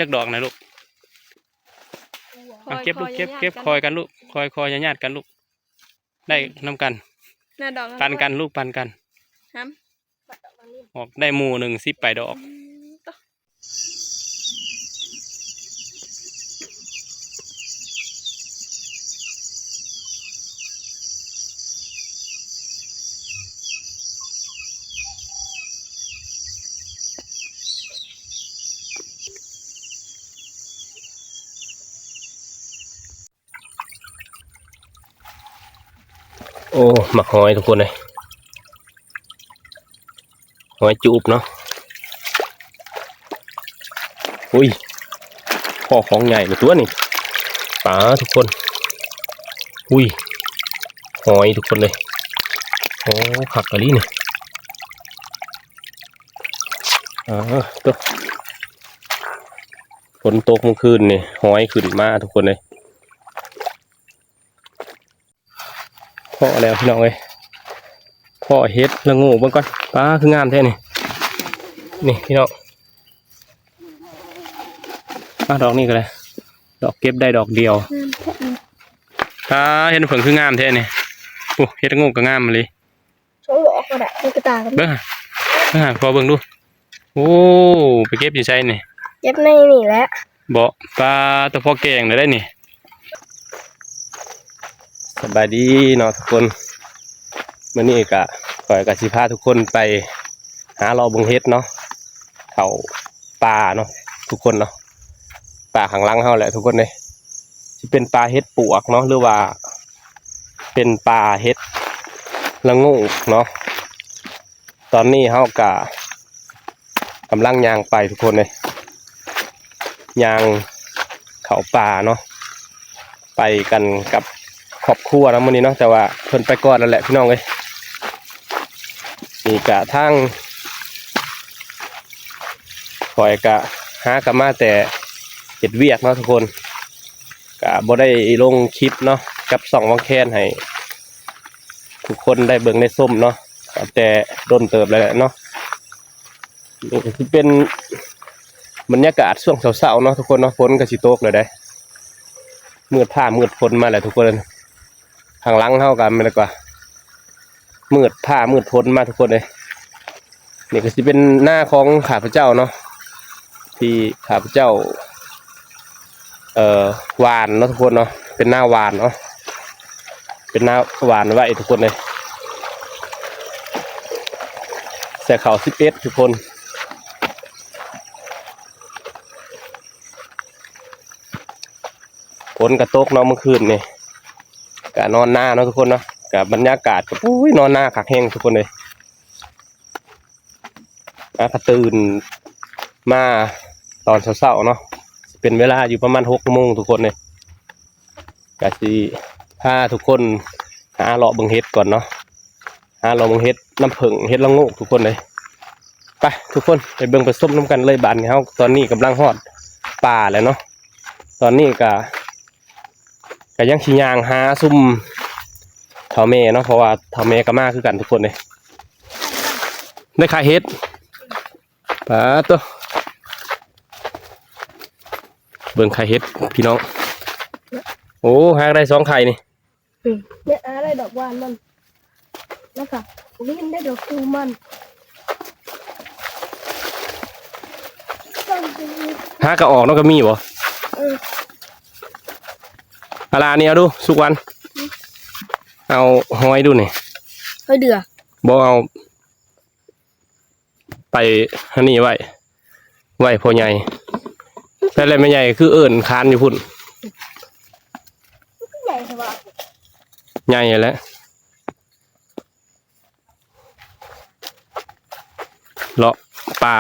ຈັກດອກນະລູກ? ເອົາເກັບລູກ ເກັບ ເກັບ ຄ່ອຍກັນລູກ ຄ່ອຍໆ ຢ່າຍາດກັນລູກ ໄດ້ນຳກັນ ໜ້າດອກ ປັນກັນລູກ ປັນກັນ ຫຳ ອອກໄດ້ໝູ່ໜຶ່ງ ສິບປາຍດອກ. ໂອ້ ໝາກຫອຍທຸກຄົນເອີຍ ຫອຍຈູບເນາະ. ອຸ້ຍ ພໍ້ຂອງໃຫຍ່ແລ້ວຕົວນີ້ ປາ ທຸກຄົນ. ອຸ້ຍ ຫອຍທຸກຄົນເອີຍ ໂອ້ ຄັກອີ່ຫຼີນີ້. ເອີ ໂຕ ຝົນຕົກມື້ຄືນນີ້ ຫອຍຂຶ້ນມາທຸກຄົນເອີຍ. ພໍ້ແລ້ວພີ່ນ້ອງເອີຍ ພໍ້ເຫັດລະໂງ່ເບິ່ງກ່ອນ. ປາ ຄືງາມແທ້ນີ້ ນີ້ພີ່ນ້ອງ. ອາ ດອກນີ້ກໍໄດ້ ດອກເກັບໄດ້ດອກດຽວ. ງາມແທ້ນີ້ ປາ ເຫັດເຜິ້ງຄືງາມແທ້ນີ້. ໂອ້ ເຫັດລະໂງ່ກໍງາມອີ່ຫຼີ. ສອງດອກກໍໄດ້ ມີກະຕ່າກໍມີ ເບິ່ງ ເບິ່ງ ຂໍເບິ່ງດູ. ໂອ້ ໄປເກັບຢູ່ໃສນີ້? ເກັບໃນນີ້ແຫຼະ. ບໍ່ ປາ ຕະພໍ້ແກງໄດ້ນີ້. ສະບາຍດີເນາະທຸກຄົນ ມື້ນີ້ກະ ຂ້ອຍກະຊິພາທຸກຄົນໄປຫາເລາະເບິ່ງເຫັດເນາະ ເຂົ້າປ່າເນາະທຸກຄົນເນາະ. ປ່າຂ້າງຫຼັງເຮົາແຫຼະທຸກຄົນເອີຍ ຊິເປັນປ່າເຫັດປວກເນາະ ຫຼືວ່າເປັນປ່າເຫັດລະໂງ່ເນາະ. ຕອນນີ້ເຮົາກະກຳລັງຍ່າງໄປທຸກຄົນເອີຍ ຍ່າງເຂົ້າປ່າເນາະ ໄປກັນກັບຄອບຄົວເນາະມື້ນີ້ເນາະ ແຕ່ວ່າເພິ່ນໄປກ່ອນແລ້ວແຫຼະພີ່ນ້ອງເອີຍ. ນີ້ກະທາງ ຂ້ອຍກະຫາກັບມາແຕ່ເຮັດວຽກເນາະທຸກຄົນ ກະບໍ່ໄດ້ລົງຄລິບເນາະ ກັບຊ່ອງວັງແຄນໃຫ້ ທຸກຄົນໄດ້ເບິ່ງໄດ້ຊົມເນາະ ກໍແຕ່ດົນເຕີບແລ້ວແຫຼະເນາະ. ນີ້ກໍຊິເປັນບັນຍາກາດຊ່ວງເຊົ້າໆເນາະທຸກຄົນເນາະ ຝົນກໍຊິຕົກແລ້ວເດ້ ມືດຟ້າມືດຝົນມາແລ້ວທຸກຄົນ. ຂ້າງຫຼັງເຮົາກໍແມ່ນກວ່າ ມືດຟ້າມືດຝົນມາທຸກຄົນເອີຍ. ນີ້ກໍຊິເປັນນາຂອງຂ້າພະເຈົ້າເນາະ ທີ່ຂ້າພະເຈົ້າ ເອີ ຫວ່ານເນາະທຸກຄົນເນາະ ເປັນນາຫວ່ານເນາະ ເປັນນາຫວ່ານໄວ້ທຸກຄົນເອີຍ. ໃສ່ເຂົ້າສິບເອັດທຸກຄົນ. ຝົນກໍຕົກເນາະມື້ຄືນນີ້ ກໍນອນນາເນາະທຸກຄົນເນາະ ກໍບັນຍາກາດກໍ ໂອ້ຍ ນອນນາຄັກແຮງທຸກຄົນເອີຍ. ອາ ກະຕື່ນມາຕອນເຊົ້າໆເນາະ ເປັນເວລາຢູ່ປະມານຫົກໂມງທຸກຄົນເອີຍ. ກະຊິພາທຸກຄົນຫາເລາະເບິ່ງເຫັດກ່ອນເນາະ ຫາເລາະເບິ່ງເຫັດນ້ຳເຜິ້ງ ເຫັດລະໂງກທຸກຄົນເອີຍ. ໄປທຸກຄົນ ໄປເບິ່ງໄປຊົມນຳກັນເລີຍ. ບາດນີ້ເຮົາຕອນນີ້ກຳລັງຮອດປ່າແລ້ວເນາະ ຕອນນີ້ກະ ກະຍັງຊິຍ່າງຫາຊຸມເຖົ້າແມ່ເນາະ ເພາະວ່າເຖົ້າແມ່ກໍມາຄືກັນທຸກຄົນເດ້. ໄດ້ໄຂ່ເຫັດ ປາໂຕ ເບິ່ງໄຂ່ເຫັດພີ່ນ້ອງ. ໂອ້ ຫາໄດ້ສອງໄຂ່ນີ້. ອືມ ເຮັດຫາໄດ້ດອກຫວ່ານມັນ ແລ້ວກໍວິນໄດ້ດອກຕູມມັນ. ຫາກໍອອກເນາະ ກໍມີບໍ່? ເອີ ອາລານີ້ເອົາດູ ສຸກວັນ ເອົາຫອຍດູນີ້ ຫອຍເດືອ ບໍ່ເອົາ ໄປອັນນີ້ໄວ້ ໄວ້ພໍ່ໃຫຍ່. ແລ້ວແມ່ໃຫຍ່ຄືເອີ້ນຄານຢູ່ພຸ້ນ ໃຫຍ່ແທ້ວະ ໃຫຍ່ແຫຼະ. ເລາະປ່າ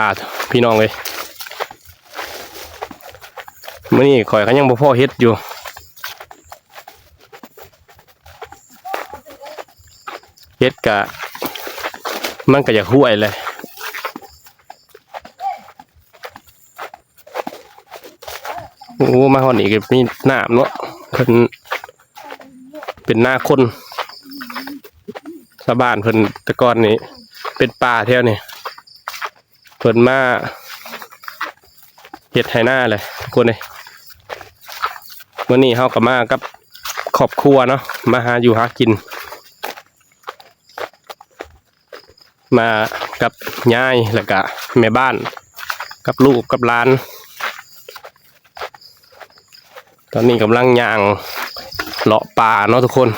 ພີ່ນ້ອງເອີຍ ມື້ນີ້ຂ້ອຍກໍຍັງບໍ່ພໍເຫັດຢູ່. ເຫັດກະ ມັນກະຢາກຫ້ວຍແຫຼະ. ໂອ້ ມາຮອດນີ້ກໍມີນ້ຳເນາະ ເພິ່ນເປັນນາຄົນ ຊາວບ້ານເພິ່ນແຕ່ກ່ອນນີ້ເປັນປ່າແຖວນີ້ ເພິ່ນມາ ເຮັດໄຮ່ນາແຫຼະທຸກຄົນເອີຍ. ມື້ນີ້ເຮົາກໍມາກັບຄອບຄົວເນາະ ມາຫາຢູ່ຫາກິນ ມາກັບຍາຍ ແລ້ວກະແມ່ບ້ານ ກັບລູກກັບຫຼານ. ຕອນນີ້ກຳລັງຍ່າງເລາະປ່າເນາະທຸກຄົນ.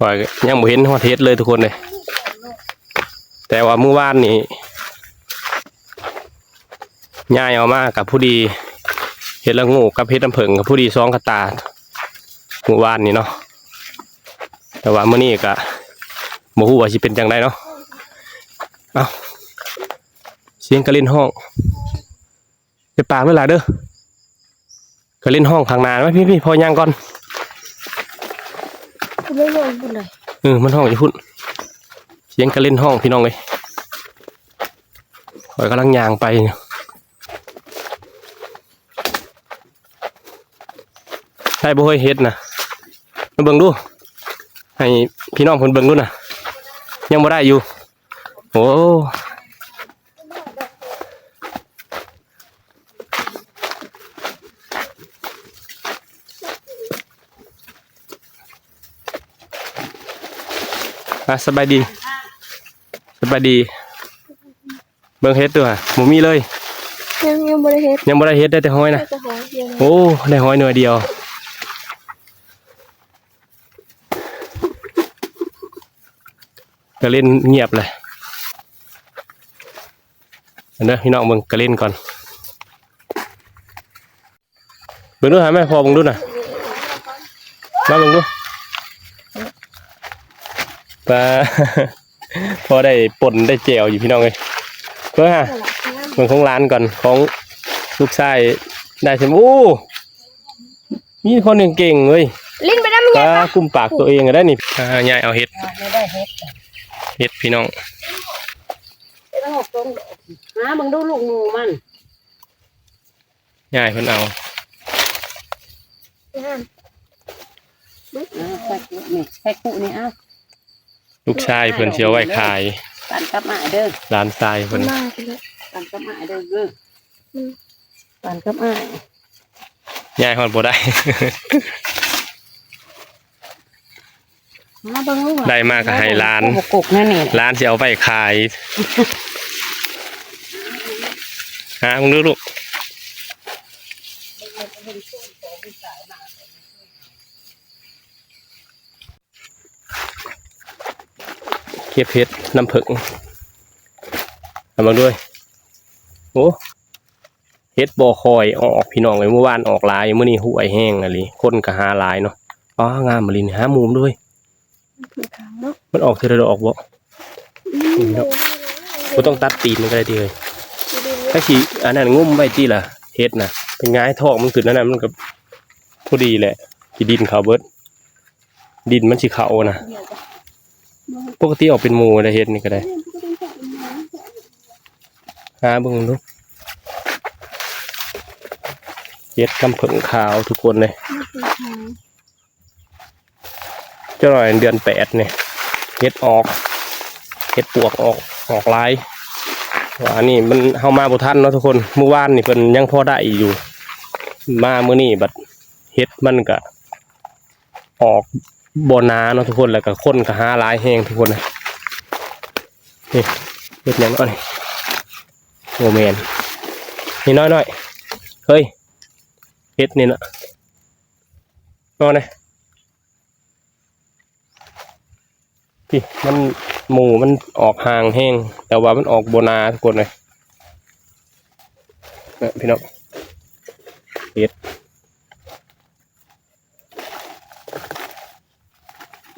ວ່າຍັງບໍ່ເຫັນຮອດເຫັດເລີຍທຸກຄົນເອີຍ. ແຕ່ວ່າມື້ວານນີ້ ຍາຍເອົາມາກໍພໍດີ ເຫັດລະໂງກກັບເຫັດນ້ຳເຜິ້ງກໍພໍດີສອງກະຕ່າມື້ວານນີ້ເນາະ. ແຕ່ວ່າມື້ນີ້ກໍບໍ່ຮູ້ວ່າຊິເປັນຈັ່ງໃດເນາະ. ເອົ້າ ສຽງກະເລັນຮ້ອງ. ຢ່າປາກເດີຫຼາຍເດີ. ກະເລັນຮ້ອງຂ້າງໜ້າ. ມາພີ່ໆ ພໍ່ຍ່າງກ່ອນ. ເລັນຮ້ອງຢູ່ພຸ້ນໃດ. ເອີ ມັນຮ້ອງຢູ່ພຸ້ນ. ສຽງກະເລັນຮ້ອງພີ່ນ້ອງເອີຍ. ຂ້ອຍກຳລັງຍ່າງໄປ. ໄດ້ບໍ່ເຮີ້ຍເຫັດນະ? ມາເບິ່ງດູ. ໃຫ້ພີ່ນ້ອງເພິ່ນເບິ່ງດູນະ. ຍັງບໍ່ໄດ້ຢູ່. ໂອ້ ອ່ະ ສະບາຍດີ ສະບາຍດີ. ເບິ່ງເຫັດດູຫະ ບໍ່ມີເລີຍ. ຍັງ ຍັງບໍ່ໄດ້ເຫັດ ຍັງບໍ່ໄດ້ເຫັດ ໄດ້ແຕ່ຫອຍນະ. ໄດ້ແຕ່ຫອຍດຽວ. ໂອ້ ໄດ້ຫອຍໜ່ວຍດຽວ. ກະເລັນງຽບເລີຍ. ອັນເດີພີ່ນ້ອງ ເບິ່ງກະເລັນກ່ອນ. ເບິ່ງດູຫາແມ່ພໍ່ເບິ່ງດູນະ. ມາເບິ່ງດູ. ປາ ພໍໄດ້ປົ່ນໄດ້ແຈ່ວຢູ່ພີ່ນ້ອງເອີຍ. ເບິ່ງຫາ ເບິ່ງຂອງຫຼານກ່ອນ ຂອງລູກຊາຍໄດ້ເຕັມ. ໂອ້ ມີຄົນເກັ່ງໆເວີຍ. ຫຼິ້ນໄປນຳແມ່ໃຫຍ່ ປາ ປະ ກຸມປາກຕົວເອງກໍໄດ້ນີ້. ອ່າ ຍາຍເອົາເຫັດ ເຫັດພີ່ນ້ອງ. ເຫັດອອກຕົງ ຫາເບິ່ງດູລູກໝູມັນ. ຍາຍເພິ່ນເອົາ ອ່າ ໃສ່ຄຸນີ້ ໃສ່ຄຸນີ້ ເອົາ. ລູກຊາຍເພິ່ນຊິເອົາໄວ້ຂາຍ ປານກັບອ້າຍເດີ ຫຼານຊາຍເພິ່ນ ມາເດີ ປານກັບອ້າຍເດີ. ອືມ ປານກັບອ້າຍ ຍາຍຮອດບໍ່ໄດ້. ມາເບິ່ງລູກ ໄດ້ມາກໍໃຫ້ຫຼານ ໂອ້ ກົກແນວນີ້ ຫຼານຊິເອົາໄປຂາຍ. ຫາເບິ່ງດູລູກ. ເກັບເຫັດນ້ຳເຜິ້ງ ເອົາເບິ່ງດ້ວຍ. ໂອ້ ເຫັດບໍ່ຄ່ອຍອອກພີ່ນ້ອງເອີຍ. ມື້ວານອອກຫຼາຍ ມື້ນີ້ຫ້ວຍແຮງອີ່ຫຼີ ຄົນກໍຫາຫຼາຍເນາະ. ອ້າ ງາມອີ່ຫຼີນີ້ ຫາມຸມດ້ວຍ. ມັນອອກເທື່ອລະດອກບໍ່? ອືມ ບໍ່ຕ້ອງຕັດຕີນມັນກໍໄດ້ຕິເອີຍ. ຖ້າຊິອັນນັ້ນ ງຸ້ມໄວ້ຕິລະ ເຫັດນະ ໄປຫງາຍທ້ອງມັນຂຶ້ນ ອັນນັ້ນມັນກໍພໍດີແຫຼະ ຂີ້ດິນເຂົ້າເບິດ. ດິນມັນຊິເຂົ້ານະ. ປົກກະຕິອອກເປັນໝູ່ໄດ໋ ເຫັດນີ້ກໍໄດ້. ຫາເບິ່ງດູ ເຫັດນ້ຳເຜິ້ງຂາວທຸກຄົນເລີຍ. ຈັກໜ້ອຍເດືອນແປດນີ້ ເຫັດອອກ ເຫັດປວກອອກ ອອກຫຼາຍ. ວ່າອັນນີ້ມັນ ເຮົາມາບໍ່ທັນເນາະທຸກຄົນ. ມື້ວານນີ້ເພິ່ນຍັງພໍໄດ້ຢູ່ ມາມື້ນີ້ບັດເຫັດມັນກະ ອອກບໍ່ໜາເນາະທຸກຄົນ ແລ້ວກໍຄົນກໍຫາຫຼາຍແຮງທຸກຄົນ. ນີ້ ເຫັດຫຍັງເນາະນີ້? ໂອ້ແມ່ນ ນີ້ນ້ອຍໆ ເຮີ້ຍ ເຫັດນີ້ນະ ເອົາແດ່. ນີ້ ມັນ ໝູມັນອອກຫ່າງແຮງ ແຕ່ວ່າມັນອອກບໍ່ໜາທຸກຄົນເລີຍ. ເອີ ພີ່ນ້ອງ ເຫັດ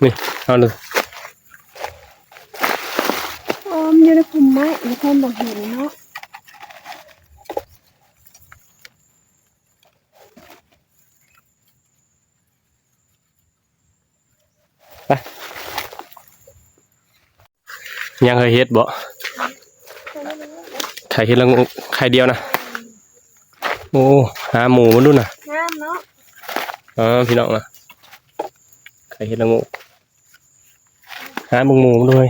ນີ້ ເອົາເລີຍ ອ້ອມຢູ່ໃນພຸ່ມໄມ້ ມີຄົນບໍ່ເຫັນເນາະ. ໄປ ຍັງເຄີຍເຮັດບໍ່? ໄຂ່ເຮັດລະໂງກ ໄຂ່ດຽວນະ. ໂອ້ ຫາໝູມັນດູນະ ງາມເນາະ. ເອີ ພີ່ນ້ອງນະ ໄຂ່ເຮັດລະໂງກ ຫາເບິ່ງໝູມັນດູເຮີ້ຍ.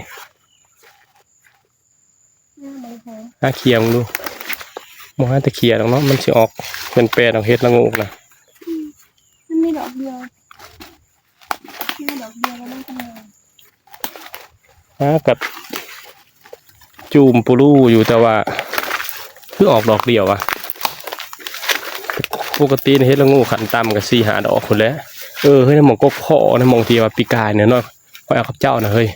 ຫາເຂົ້ຍເບິ່ງດູ. ບໍ່ຫາແຕ່ເຂົ້ຍດອກເນາະ, ມັນຊິອອກເປັນແປດອອກເຫັດລະໂງກນະ. ອືມ ມັນມີດອກດຽວ ມີດອກດຽວ ແລ້ວມັນກໍງາມ. ຫາກັບຈູມປູລູຢູ່, ແຕ່ວ່າຄືອອກດອກດຽວວະ. ປົກກະຕິເຫັດລະໂງກຂັ້ນຕ່ຳກໍສີ່ຫ້າດອກພຸ້ນແຫຼະ. ເອີ ເຮີ້ຍ ໃນໝ່ອງກົກເພາະ ໃນໝ່ອງທີ່ວ່າປີກາຍນີ້ເນາະ, ຂ້ອຍເອົາກັບເຈົ້ານະເຮີ້ຍ.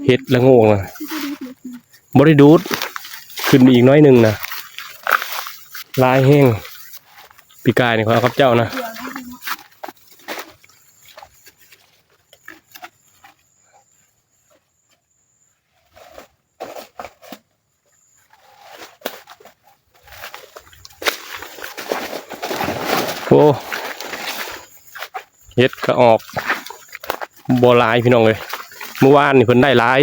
ເຫັດລະໂງກນະ ບໍ່ໄດ້ດູດ ຂຶ້ນອີກໜ້ອຍໜຶ່ງນະ, ຫຼາຍແຮງ. ປີກາຍນີ້ຂ້ອຍເອົາກັບເຈົ້ານະ. ໂອ້ ເຫັດກໍອອກບໍ່ຫຼາຍພີ່ນ້ອງເອີຍ. ມື້ວານນີ້ເພິ່ນໄດ້ຫຼາຍ,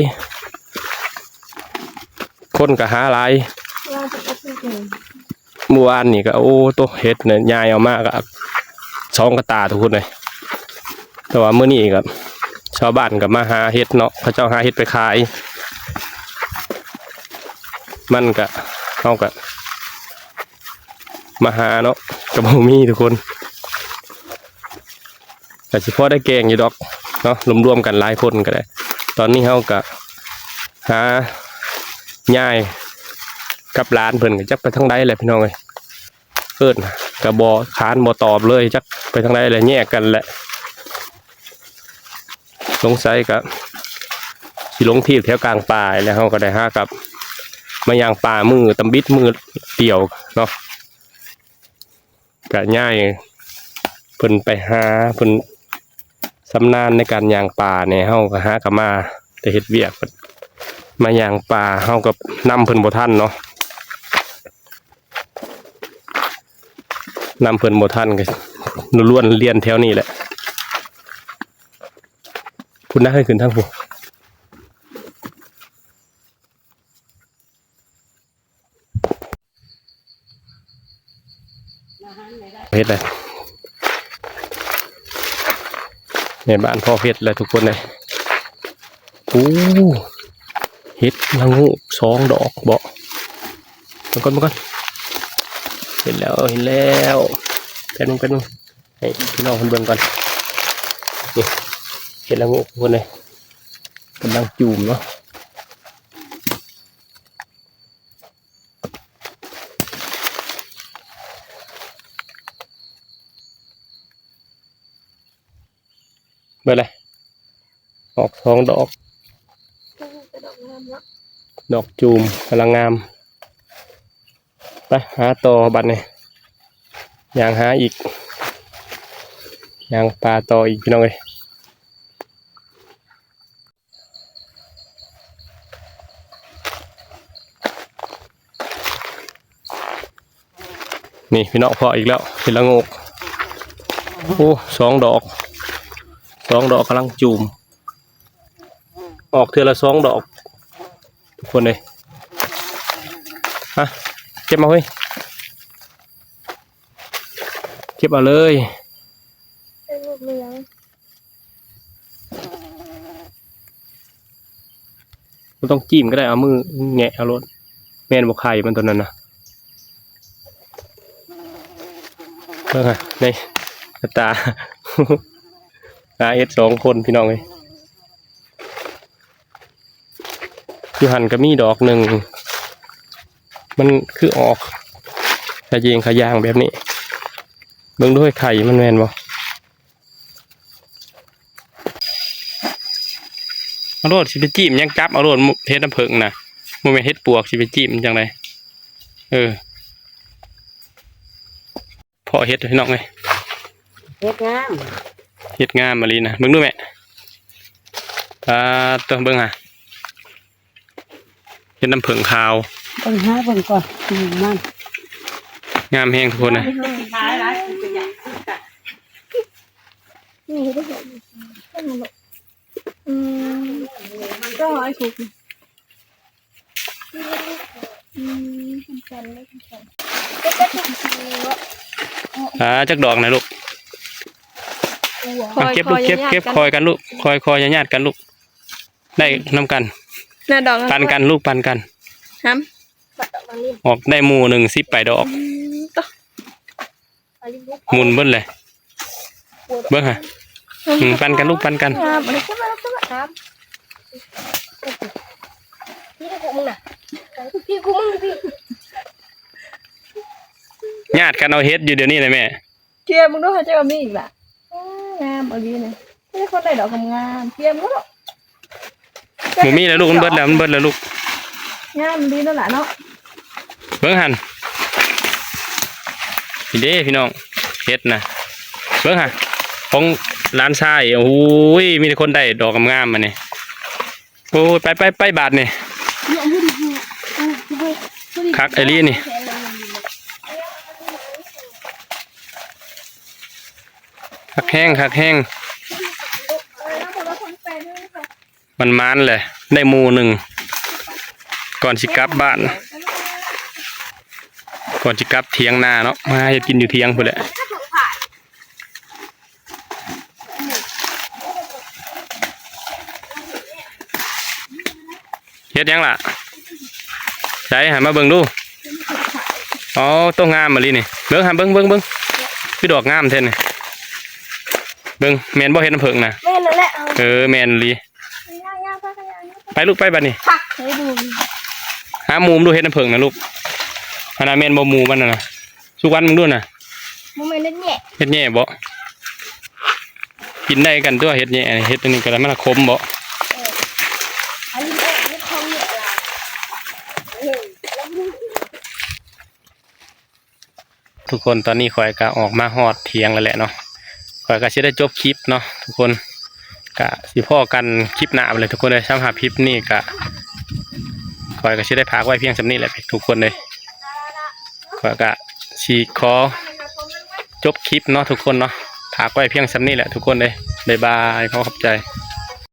ຄົນກໍຫາຫຼາຍ. ມື້ວານນີ້ກໍ ໂອ້ໂຕ ເຫັດນີ້ຍາຍເອົາມາກໍສອງກະຕ່າທຸກຄົນເລີຍ. ແຕ່ວ່າມື້ນີ້ກໍຊາວບ້ານກໍມາຫາເຫັດເນາະ, ເຂົາເຈົ້າຫາເຫັດໄປຂາຍ. ມັນກະ ເຮົາກະມາຫາເນາະ ກະບໍ່ມີທຸກຄົນ, ກະຊິພໍໄດ້ແກງຢູ່ດອກເນາະ, ລວມໆກັນຫຼາຍຄົນກະໄດ້. ຕອນນີ້ເຮົາກະຫາຍາຍກັບຫຼານເພິ່ນ ກະຈັກໄປທາງໃດແຫຼະພີ່ນ້ອງເອີຍ. ເອີ້ນກະບໍ່ຂານບໍ່ຕອບເລີຍ, ຈັກໄປທາງໃດແຫຼະ, ແຍກກັນແຫຼະ. ສົງໄສກະຊິຫຼົງທີບແຖວກາງປ່າແລ້ວ, ເຮົາກະໄດ້ຫາກັບມາຍ່າງປ່າມື້ຕຳບິດມື້ດຽວເນາະ. ກະຍາຍເພິ່ນໄປຫາ, ເພິ່ນຊຳນານໃນການຍ່າງປ່າແດ່, ເຮົາກະຫາກະມາແຕ່ເຮັດວຽກ, ມາຍ່າງປ່າ ເຮົາກະນຳເພິ່ນບໍ່ທັນເນາະ. ນຳເພິ່ນບໍ່ທັນ ກໍລວນລຽນແຖວນີ້ແຫຼະ. ພຸ້ນນະ ໃຫ້ຂຶ້ນທາງພຸ້ນ. ເຮັດແລ້ວ ແມ່ບ້ານພໍເຮັດແລ້ວທຸກຄົນເອີຍ. ໂອ້ ເຫັດລະໂງກສອງດອກເບາະ. ມາກ່ອນ ມາກ່ອນ. ເຫັນແລ້ວ ເຫັນແລ້ວ. ແປັບໜຶ່ງ ແປັບໜຶ່ງ ໃຫ້ພີ່ນ້ອງເພິ່ນເບິ່ງກ່ອນ. ນີ້ ເຫັດລະໂງກເພິ່ນເລີຍ ກຳລັງຈູມເນາະ. ເບິ່ງແຫຼະ ອອກສອງດອກ. ເອີ ແຕ່ດອກງາມເນາະ ດອກຈູມກຳລັງງາມ. ໄປຫາຕໍ່ບັດນີ້ ຍ່າງຫາອີກ ຍ່າງປ່າຕໍ່ອີກ ພີ່ນ້ອງເອີຍ. ນີ້ພີ່ນ້ອງ ພໍ້ອີກແລ້ວ ເຫັດລະໂງກ. ໂອ້ ສອງດອກ ສອງດອກກຳລັງຈູມ ອອກເທື່ອລະສອງດອກ ທຸກຄົນເອີຍ. ຮະ ເກັບມາເຮີ້ຍ ເກັບເອົາເລີຍ. ເປັນລູກເຫຼືອງ ບໍ່ຕ້ອງຈີ້ມກໍໄດ້ ເອົາມືແຫງະເອົາໂລດ. ແມ່ນບໍ່ ໄຂ່ມັນຕົວນັ້ນນະ? ເບິ່ງຫັ້ນ ໃນຕາ ຫາເຫັດສອງຄົນ ພີ່ນ້ອງເອີຍ. ຢູ່ຫັ້ນກໍມີດອກໜຶ່ງ ມັນຄືອອກຂະເຢງຂະຢາງແບບນີ້. ເບິ່ງດ້ວຍໄຂ່ມັນແມ່ນບໍ່? ເອົາໂລດ ຊິໄປຈີ້ມຫຍັງ ຈັບເອົາໂລດ ເຫັດນ້ຳເຜິ້ງນະ ບໍ່ແມ່ນເຫັດປວກ ຊິໄປຈີ້ມຈັ່ງໃດ. ເອີ ພໍ້ເຫັດພີ່ນ້ອງເອີຍ ເຫັດງາມ ເຫັດງາມອີ່ຫຼີນະ. ເບິ່ງດູແມ່ ປາດໂທ້ ເບິ່ງຫາ ເຫັດນ້ຳເຜິ້ງຂາວ. ເບິ່ງຫາເບິ່ງກ່ອນ ອືມ ມັນງາມແຮງທຸກຄົນນະ. ນີ້ເຮັດໃຫ້ ອືມ ກໍໃຫ້ຄຸກ ອືມ ທຳກັນເລີຍ ທຳກັນ. ອ່າ ຈັກດອກນະລູກ? ມາເກັບລູກ ເກັບ ເກັບ ຄ່ອຍກັນລູກ ຄ່ອຍໆ ຢ່າຍາດກັນລູກ. ໄດ້ນຳກັນ ນະດອກ ປັນກັນລູກ ປັນກັນ. ຫຳ ອອກໄດ້ໝູ່ໜຶ່ງ ສິບປາຍດອກ. ອືມ ໂຕ ອັນນີ້ລູກ ໝຸນເບິດເລີຍ. ເບິ່ງຫາ ອືມ ປັນກັນລູກ ປັນກັນ. ງາມ ອັນນີ້ຂຶ້ນມາ ຂຶ້ນມາ ງາມ. ພີ່ ກູ່ມຶງນະ ພີ່ ກູ່ມຶງ ພີ່ ຍາດກັນເອົາເຫັດຢູ່ດຽວນີ້ນະແມ່. ເຊື່ອມຶງດູ ຫາເຈົ້າມີອີກລະ. ໂອ້ ງາມອີ່ຫຼີນີ້ ມີແຕ່ຄົນໄດ້ດອກງາມໆ. ເຊື່ອມຶງດູ. ບໍ່ມີແລ້ວລູກ ມັນເບິດແລ້ວ ມັນເບິດແລ້ວລູກ. ງາມດີນັ້ນລະເນາະ. ເບິ່ງຫັ້ນ ນີ້ເດ້ພີ່ນ້ອງ ເຫັດນະ. ເບິ່ງຫາ ຂອງຫຼານຊາຍ. ໂອ້ຍ ມີແຕ່ຄົນໄດ້ດອກງາມໆ ອັນນີ້. ໂອ້ຍ ໄປ ໄປ ໄປ ບາດນີ້. ຄັກອີ່ຫຼີນີ້. ຄັກແຮງ ຄັກແຮງ. ມັນໝານແຫຼະ ໄດ້ໝູ່ໜຶ່ງ ກ່ອນຊິກັບບ້ານ ກ່ອນຊິກັບຖຽງນາເນາະ. ມາເຮັດກິນຢູ່ຖຽງພຸ້ນແຫຼະ. ເຮັດຫຍັງລະ? ໃສ ໃຫ້ມາເບິ່ງດູ. ອໍ ໂຕງາມອີ່ຫຼີນີ້. ເບິ່ງຫາ ເບິ່ງ ເບິ່ງ ເບິ່ງ ຄືດອກງາມແທ້ນີ້. ເບິ່ງ ແມ່ນບໍ່ເຫັດນ້ຳເຜິ້ງນະ? ແມ່ນແລ້ວແຫຼະ. ເອີ ແມ່ນອີ່ຫຼີ. ໄປລູກ ໄປບາດນີ້. ຫາໝູມດູ ເຫັດນ້ຳເຜິ້ງນະລູກ. ອັນນັ້ນແມ່ນບໍ່ ໝູມັນນະ? ສຸກວັນເບິ່ງດູນະ. ບໍ່ແມ່ນເຫັດແຫຍະ. ເຫັດແຫຍະບໍ່? ກິນໄດ້ຄືກັນຕົວະ ເຫັດແຫຍະ. ເຫັດອັນນີ້ກໍໄດ້ ມັນຂົມບໍ່? ເອີ ອັນນີ້ເອີ ເຫັດຂອງແຫຍະລະ. ເອີ ທຸກຄົນ ຕອນນີ້ຂ້ອຍກໍອອກມາຮອດຖຽງແລ້ວແຫຼະເນາະ. ຂ້ອຍກໍຊິໄດ້ຈົບຄລິບເນາະທຸກຄົນ. ກະຊິພໍ້ກັນຄລິບໜ້າພຸ້ນແຫຼະທຸກຄົນເອີຍ. ສຳລັບຄລິບນີ້ກະ ຂ້ອຍກະຊິໄດ້ຝາກໄວ້ພຽງສ່ຳນີ້ແຫຼະທຸກຄົນເອີຍ. ຂ້ອຍກະຊິຂໍຈົບຄລິບເນາະທຸກຄົນເນາະ. ຝາກໄວ້ພຽງສ່ຳນີ້ແຫຼະທຸກຄົນເອີຍ. ບາຍບາຍ ຂໍຂອບໃຈ.